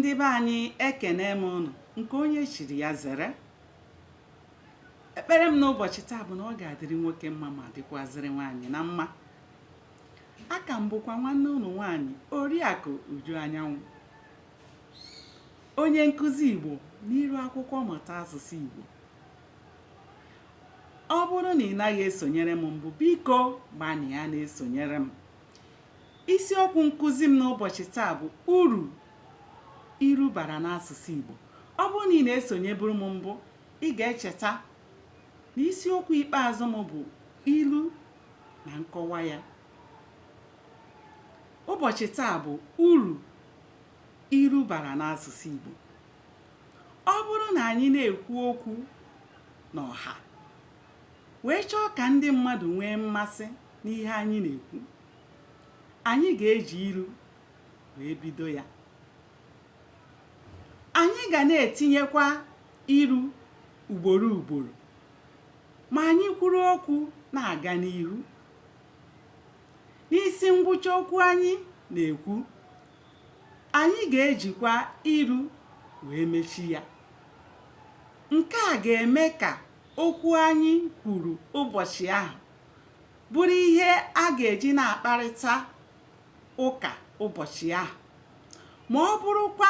Ndị be anyị, ekene m ụnụ. Nke onye chiri ya zere. Ekpere m n'ụbọchị taa bụ na ọ ga-adịrị nwoke mma ma dịkwazịrị nwaanyị na mma. Aka m bụkwa nwanne ụnụ nwaanyị, Oriakụ Uju Anyanwụ, onye nkụzi Igbo n'iru akwụkwọ Mụta Asụsụ Igbo. Ọ bụrụ na ị naghị esonyere m mbụ, biko gbanịa na-esonyere m. Isiokwu nkụzi m n'ụbọchị taa bụ uru iru bara n'asụsụ Igbo. Ọ bụrụ na ị na-esonyeburu m mbụ, ị ga-echeta na isiokwu ikpeazụ m bụ ilu na nkọwa ya. Ụbọchị taa bụ uru iru bara n'asụsụ Igbo. Ọ bụrụ na anyị na-ekwu okwu n'ọha wee chọọ ka ndị mmadụ nwee mmasị n'ihe anyị na-ekwu, anyị ga-eji ilu wee bido ya. Anyị ga na-etinyekwa iru ugboro ugboro ma anyị kwuru okwu na-aga n'ihu. N'isi ngwụcha okwu anyị na-ekwu, anyị ga-ejikwa iru wee mechi ya. Nke a ga-eme ka okwu anyị kwuru ụbọchị ahụ bụrụ ihe a ga-eji na-akparịta ụka ụbọchị ahụ, ma ọ bụrụkwa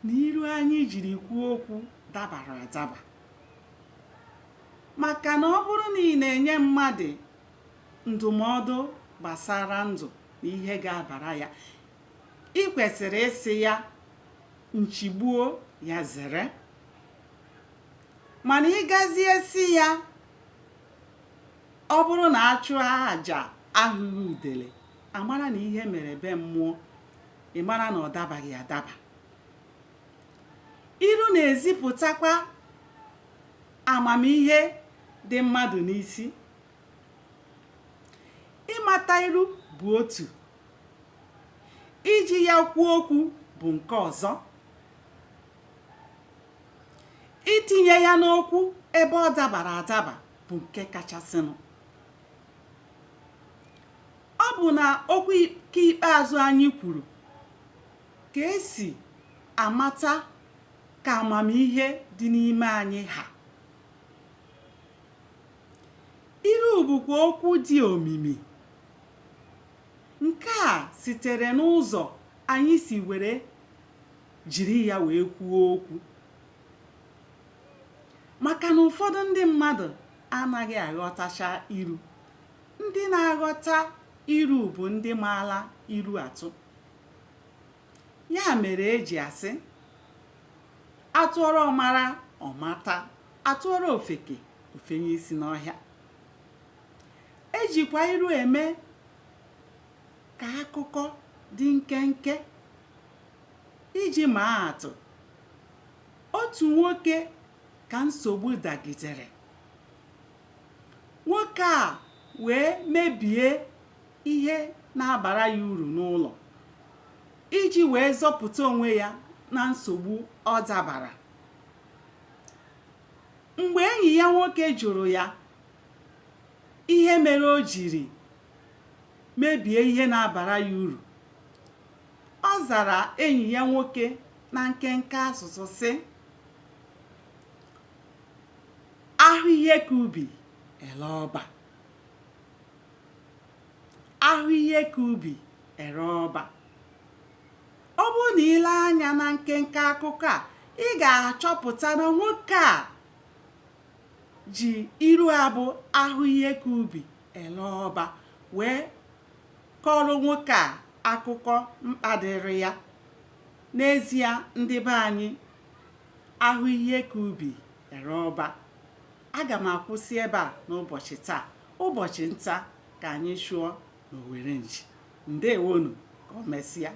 na iru anyị jiri kwuo okwu dabara adaba. Maka na ọ bụrụ na ị na-enye mmadụ ndụmọdụ gbasara ndụ na ihe ga-abara ya, ị kwesịrị ịsị ya nchi gbuo ya zere. Mana ị gazie sị ya ọ bụrụ na a chụọ aja ahụghị udele, a mara na ihe mere be mmụọ, ị mara na ọ dabaghị adaba. Ilu na-ezipụtakwa amamihe dị mmadụ n'isi. Ịmata ilu bụ otu, iji ya kwuo okwu bụ nke ọzọ. Itinye ya n'okwu ebe ọ dabara adaba bụ nke kachasịnụ. Ọ bụ na okwu nke ikpeazụ anyị kwuru ka e si amata ka amamihe dị n'ime anyị ha. Ilu bụkwa okwu dị omimi. Nke a sitere n'ụzọ anyị si were jiri ya wee kwuo okwu. Maka na ụfọdụ ndị mmadụ anaghị aghọtacha ilu. Ndị na-aghọta ilu bụ ndị maala ilu atụ. Ya mere e ji asị, a tụọrọ ọmara ọ mata, a tụọrọ ofeke o fenye isi n'ọhịa. E jikwa ilu eme ka akụkọ dị nkenke. Iji maa atụ, otu nwoke ka nsogbu dagidere. Nwoke a wee mebie ihe na-abara ya uru n'ụlọ iji wee zọpụta onwe ya na nsogbu ọ dabara. Mgbe enyi ya nwoke jụrụ ya ihe mere o jiri mebie ihe na-abara ya uru, ọ zara enyi ya nwoke na nkenke asụsụ sị, ahụ ihe ka ubi ere ọba. Ahụ ihe ka ubi ere ọba. Ọ bụrụ na i lee anya na nkenke akụkọ a, ị ga-achọpụta na nwoke a ji ilu a bụ ahụ ihe ka ubi ere ọba wee kọọrọ nwoke a akụkọ mkpa dịrị ya. N'ezie, ndị be anyị, ahụ ihe ka ubi ere ọba. Aga m akwụsị ebe a n'ụbọchị taa. Ụbọchị nta ka anyị chụọ n'owere nchi. Ndewonu, ka o mesịa.